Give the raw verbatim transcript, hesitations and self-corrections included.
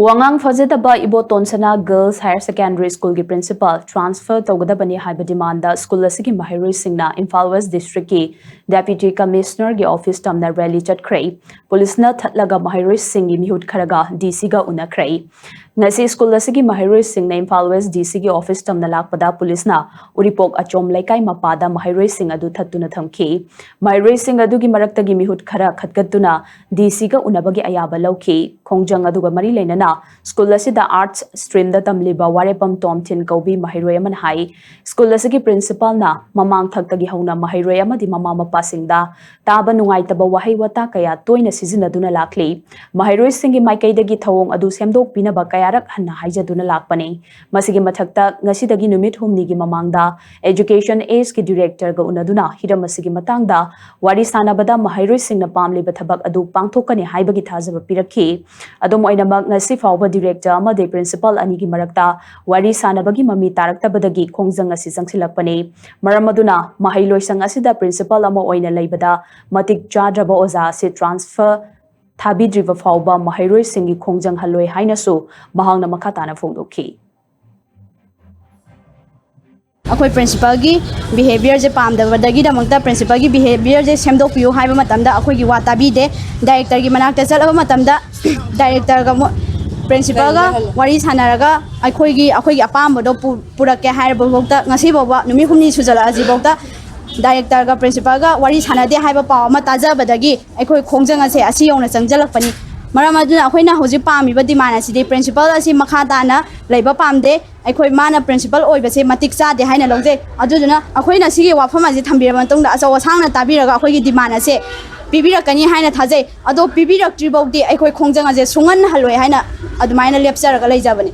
ꯋꯥꯉꯥꯡ ꯐꯖꯗꯕ ꯏꯕꯣꯇꯣꯟ ꯁꯅꯥ Girls Higher Secondary School ꯒꯤ principal transfer ꯇꯧꯒꯗꯕꯅꯤ ꯍꯥꯏꯕ demand ꯁ꯭ꯀꯨꯜ ꯑꯁꯤꯒꯤ ꯃꯍꯩꯔꯣꯏꯁꯤꯡꯅ ꯏꯝꯐꯥꯜ West District ꯀꯤ Deputy Commissioner ꯒꯤ office ꯇꯝꯅ rally ꯆꯠꯈ꯭ꯔꯦ꯫ ꯄꯨꯂꯤꯁꯅ ꯊꯠꯂꯒ ꯃꯍꯩꯔꯣꯏꯁꯤꯡꯒꯤ ꯃꯤꯍꯨꯠ ꯈꯔꯒ D C ꯒ ꯎꯅꯈ꯭ꯔꯦ꯫ ꯉꯁꯤ ꯁ꯭ꯀꯨꯜ ꯑꯁꯤꯒꯤ ꯃꯍꯩꯔꯣꯏꯁꯤꯡꯅ ꯏꯝꯐꯥꯜ West D C ꯒꯤ office ꯇꯝꯅ ꯂꯥꯛꯄꯗ ꯄꯨꯂꯤꯁꯅ ꯎꯔꯤꯄꯣꯛ ꯑꯆꯣꯝ ꯂꯩꯀꯥꯏ ꯃꯄꯥꯗ ꯃꯍꯩꯔꯣꯏꯁꯤꯡ ꯑꯗꯨ ꯊꯠꯇꯨꯅ ꯊꯝꯈꯤ꯫ ꯃꯍꯩꯔꯣꯏꯁꯤꯡ ꯑꯗꯨꯒꯤ ꯃꯔꯛꯇꯒꯤ ꯃꯤꯍꯨꯠ ꯈꯔ ꯈꯠꯀꯠꯇꯨꯅ D C ꯒ ꯎꯅꯕꯒꯤ ꯑꯌꯥꯕ ꯂꯧꯈꯤ꯫ ꯈꯣꯡꯖꯪ ꯑꯗꯨꯒ ꯃꯔꯤ ꯂꯩꯅꯅ ꯁ꯭ꯀꯨꯜ ꯑꯁꯤꯗ Arts stream ꯗ ꯇꯝꯂꯤꯕ ꯋꯥꯔꯦꯄꯝ ꯇꯣꯝꯊꯤꯟ ꯀꯧꯕꯤ ꯃꯍꯩꯔꯣꯏ ꯑꯃꯅ ꯍꯥꯏ, ꯁ꯭ꯀꯨꯜ ꯑꯁꯤꯒꯤ principal ꯅ ꯃꯃꯥꯡ ꯊꯛꯇꯒꯤ ꯍꯧꯅ ꯃꯍꯩꯔꯣꯏ ꯑꯃꯗꯤ ꯃꯃꯥ ꯃꯄꯥꯁꯤꯡꯗ ꯇꯥꯕ ꯅꯨꯡꯉꯥꯏꯇꯕ ꯋꯥꯍꯩ ꯋꯥꯇꯥ ꯀꯌꯥ ꯇꯣꯏꯅ ꯁꯤꯖꯤꯟꯅꯗꯨꯅ ꯂꯥꯛꯂꯤ꯫ ꯃꯍꯩꯔꯣꯏꯁꯤꯡꯒꯤ ꯃꯥꯏꯀꯩꯗꯒꯤ ꯊꯧꯑꯣꯡ ꯑꯗꯨ ꯁꯦꯝꯗꯣꯛꯄꯤꯅꯕ ꯀꯌꯥꯔꯛ ꯍꯟꯅ ꯍꯥꯏꯖꯗꯨꯅ ꯂꯥꯛꯄꯅꯤ꯫ ꯃꯁꯤꯒꯤ ꯃꯊꯛꯇ ꯉꯁꯤꯗꯒꯤ ꯅꯨꯃꯤꯠ ꯍꯨꯝꯅꯤꯒꯤ ꯃꯃꯥꯡꯗ Education Ace ꯀꯤ director ꯒ ꯎꯅꯗꯨꯅ ꯍꯤꯔꯝ ꯑꯁꯤꯒꯤ ꯃꯇꯥꯡꯗ ꯋꯥꯔꯤ ꯁꯥꯟꯅꯕꯗ ꯃꯍꯩꯔꯣꯏꯁꯤꯡꯅ ꯄꯥꯝꯂꯤꯕ ꯊꯕꯛ ꯑꯗꯨ ꯄꯥꯡꯊꯣꯛꯀꯅꯤ ꯍꯥꯏꯕꯒꯤ ꯊꯥꯖꯕ ꯄꯤꯔꯛꯈꯤ꯫ ꯑꯗꯨꯝ ꯑꯣꯏꯅꯃꯛ, ꯉꯁꯤ ꯐꯥꯎꯕ director ꯑꯃꯗꯤ principal ꯑꯅꯤꯒꯤ ꯃꯔꯛꯇ ꯋꯥꯔꯤ ꯁꯥꯟꯅꯕꯒꯤ ꯃꯃꯤ ꯇꯥꯔꯛꯇꯕꯗꯒꯤ ꯈꯣꯡꯖꯪ ꯑꯁꯤ ꯆꯪꯁꯤꯜꯂꯛꯄꯅꯤ꯫ ꯃꯔꯝ ꯑꯗꯨꯅ ꯃꯍꯩ ꯂꯣꯏꯁꯪ ꯑꯁꯤꯗ principal ꯑꯃ ꯑꯣꯏꯅ ꯂꯩꯕꯗ ꯃꯇꯤꯛ ꯆꯥꯗ꯭ꯔꯕ ꯑꯣꯖꯥ ꯑꯁꯤ transfer ꯊꯥꯕꯤꯗ꯭ꯔꯤꯕ ꯐꯥꯎꯕ ꯃꯍꯩꯔꯣꯏꯁꯤꯡꯒꯤ ꯈꯣꯡꯖꯪ ꯍꯜꯂꯣꯏ ꯍꯥꯏꯅꯁꯨ ꯃꯍꯥꯛꯅ ꯃꯈꯥ ꯇꯥꯅ ꯐꯣꯡꯗꯣꯛꯈꯤ꯫ ꯑꯩꯈꯣꯏ principal ꯒꯤ behaviour ꯁꯦ ꯄꯥꯝꯗꯕꯗꯒꯤꯗꯃꯛꯇ principal ꯒꯤ behaviour ꯁꯦ ꯁꯦꯝꯗꯣꯛꯄꯤꯌꯨ ꯍꯥꯏꯕ ꯃꯇꯝꯗ ꯑꯩꯈꯣꯏꯒꯤ ꯋꯥ ꯇꯥꯕꯤꯗꯦ꯫ Director ꯒꯤ ꯃꯅꯥꯛꯇ ꯆꯠꯂꯕ ꯃꯇꯝꯗ director ꯒ ꯃꯣ-, principal ꯒ ꯋꯥꯔꯤ ꯁꯥꯟꯅꯔꯒ ꯑꯩꯈꯣꯏꯒꯤ, ꯑꯩꯈꯣꯏꯒꯤ ꯑꯄꯥꯝꯕꯗꯣ ꯄꯨ-, ꯄꯨꯔꯛꯀꯦ ꯍꯥꯏꯔꯕꯐꯥꯎꯗ ꯉꯁꯤ ꯐꯥꯎꯕ ꯅꯨꯃꯤꯠ ꯍꯨꯝꯅꯤ ꯁꯨꯖꯜꯂꯛꯑꯁꯤꯐꯥꯎꯗ director ꯒ principal ꯒ ꯋꯥꯔꯤ ꯁꯥꯟꯅꯗꯦ ꯍꯥꯏꯕ ꯄꯥꯎ ꯑꯃ ꯇꯥꯖꯕꯗꯒꯤ ꯑꯩꯈꯣꯏ ꯈꯣꯡꯖꯪ ꯑꯁꯦ ꯑꯁꯤ ꯌꯧꯅ ꯆꯪꯁꯤꯜꯂꯛꯄꯅꯤ꯫ ꯃꯔꯝ ꯑꯗꯨꯅ ꯑꯩꯈꯣꯏꯅ ꯍꯧꯖꯤꯛ ꯄꯥꯝꯃꯤꯕ demand ꯑꯁꯤꯗꯤ principal ꯑꯁꯤ ꯃꯈꯥ ꯇꯥꯅ ꯂꯩꯕ ꯄꯥꯝꯗꯦ꯫ ꯑꯩꯈꯣꯏ ꯃꯥꯅ principal ꯑꯣꯏꯕꯁꯦ ꯃꯇꯤꯛ ꯆꯥꯗꯦ ꯍꯥꯏꯅ ꯂꯧꯖꯩ꯫ ꯑꯗꯨꯗꯨꯅ ꯑꯩꯈꯣꯏꯅ ꯁꯤꯒꯤ ꯋꯥꯐꯝ ꯑꯁꯤ ꯊꯝꯕꯤꯔꯕ ꯃꯇꯨꯡꯗ ꯑꯆꯧ ꯑꯁꯥꯡꯅ ꯇꯥꯕꯤꯔꯒ ꯑꯩꯈꯣꯏꯒꯤ demand ꯑꯁꯦ ꯄꯤꯕꯤꯔꯛꯀꯅꯤ ꯍꯥꯏꯅ ꯊꯥꯖꯩ꯫ ꯑꯗꯣ ꯄꯤꯕꯤꯔꯛꯇ꯭ꯔꯤ ꯐꯥꯎꯗꯤ ꯑꯩꯈꯣꯏ ꯈꯣꯡꯖꯪ ꯑꯁꯦ ꯁꯨꯡꯍꯟ ꯍꯜꯂꯣꯏ ꯍꯥꯏꯅ ꯑꯗꯨꯃꯥꯏꯅ ꯂꯦꯞꯆꯔꯒ ꯂꯩꯖꯕꯅꯤ꯫